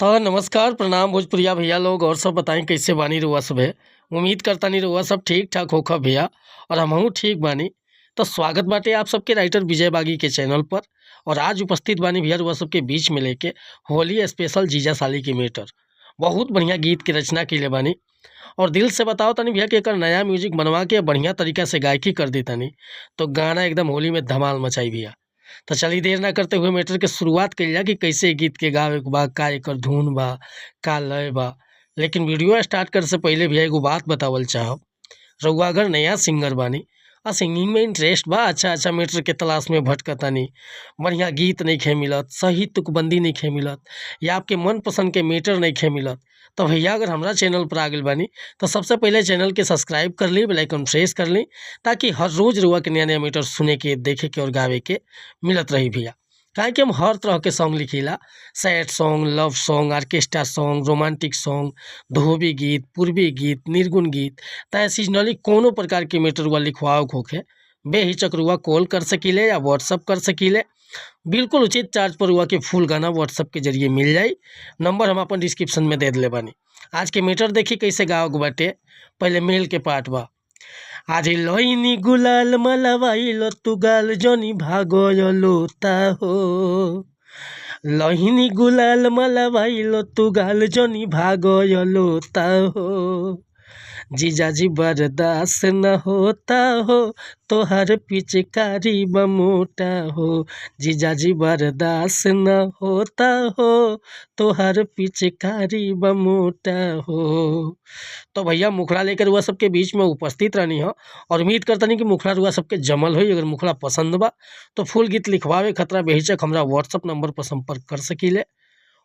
तो नमस्कार, प्रणाम भोजपुरिया भैया लोग। और सब बताई, कैसे बानी रउआ सभे? उम्मीद करतानी रउआ सब ठीक ठाक होखब भैया और हमहू ठीक बानी। तो स्वागत बाटे आप सबके राइटर विजय बागी के चैनल पर और आज उपस्थित बानी भैया रउआ सबके बीच में लेके होली स्पेशल जीजा साली के मैटर। बहुत बढ़िया गीत के रचना कइले बानी और दिल से बताओ तनी भैया कि एकर नया म्यूजिक बनवा के बढ़िया तरीका से गायकी कर दी तनी तो गाना एकदम होली में धमाल मचाई भैया। तो चलिए, देर ना करते हुए मैटर के शुरुआत कइल जा कि कैसे गीत के गावे के बा, का एकर धुन बा, का लय बा। लेकिन वीडियो स्टार्ट करे से पहले भैया एगो बात बतावल चाहब। रउआ अगर नया सिंगर बानी आ सिंगिंग में इंटरेस्ट बा, अच्छा अच्छा मैटर के तलाश में भटकतानी, बढ़िया गीत नइखे मिलत, सही तुकबंदी नइखे मिलत या आपके मनपसंद के मैटर नइखे मिलत, तो भैया अगर हमरा चैनल पर आ गइल बानी तो सबसे पहले चैनल के सब्सक्राइब कर ली, बेल आइकन प्रेस कर ली, ताकि हर रोज़ रउआ के नया नया मैटर सुने के, देखे के और गावे के मिलत रही भैया। काहे कि हम हर तरह के song लिखीला: sad song, love song, orchestra song, romantic song, धोबी गीत, पूर्वी गीत, निर्गुण गीत। त सीजनली कोनो प्रकार के मैटर रउआ लिखवावे के होखे, बेहिचक रउआ कॉल कर सकीले या व्हाट्सअप कर सकीले। बिल्कुल उचित चार्ज पर रउआ के फुल गाना व्हाट्सअप के जरिए मिल जाई। नंबर हम अपन डिस्क्रिप्शन में दे देले बानी। आज के मैटर देखी कैसे गावे के बाटे। पहले मेल के पार्ट बा। अरे लईनी गुलाल मलवाइलो तू गाल जनी भागयलोता हो, लहिनी गुलाल मलवाइलो तू गाल जनी भागयलोता हो, जीजाजी बर्दाश्त न होता हो, तोहर पिचकारी बमोटा हो, जीजाजी बर्दाश्त न होता हो, तोहर पिचकारी बमोटा हो। तो भैया, मुखड़ा लेकर रुआ सबके बीच में उपस्थित रहनी हो और उम्मीद करतनी कि मुखड़ा रुआ सबके जमल होई। अगर मुखड़ा पसंद बा तो फुल गीत लिखवावे खतरा बेहिचक हमरा व्हाट्सअप नंबर पर संपर्क कर सकीले।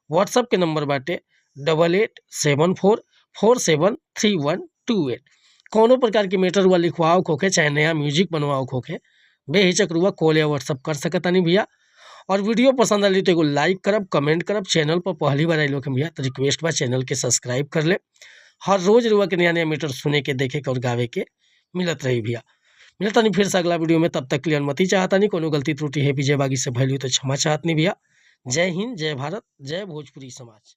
व्हाट्सअप के नंबर बाटे 8874473128। कौनो प्रकार के मैटर रुआ लिखवावे के होखे, चाहे नया म्यूजिक बनवावे के होखे, बेहिचक रुआ कॉल या व्हाट्सअप कर सकतानी भैया। और वीडियो पसंद आली तो एगो लाइक करब, कमेंट करब। चैनल पर पहली बार आइल होखे भैया तो रिक्वेस्ट बा, चैनल के सब्सक्राइब कर ले। हर रोज रुआ के नया नया मैटर सुने के, देखे के और गावे के मिलत रही भैया। मिलतानी फिर से अगला वीडियो में, तब तक के लिए अनुमति चाहतानी। कोनो गलती त्रुटि है विजय बागी से भइल तो क्षमा चाहतनी भैया। जय हिंद, जय भारत, जय भोजपुरी समाज।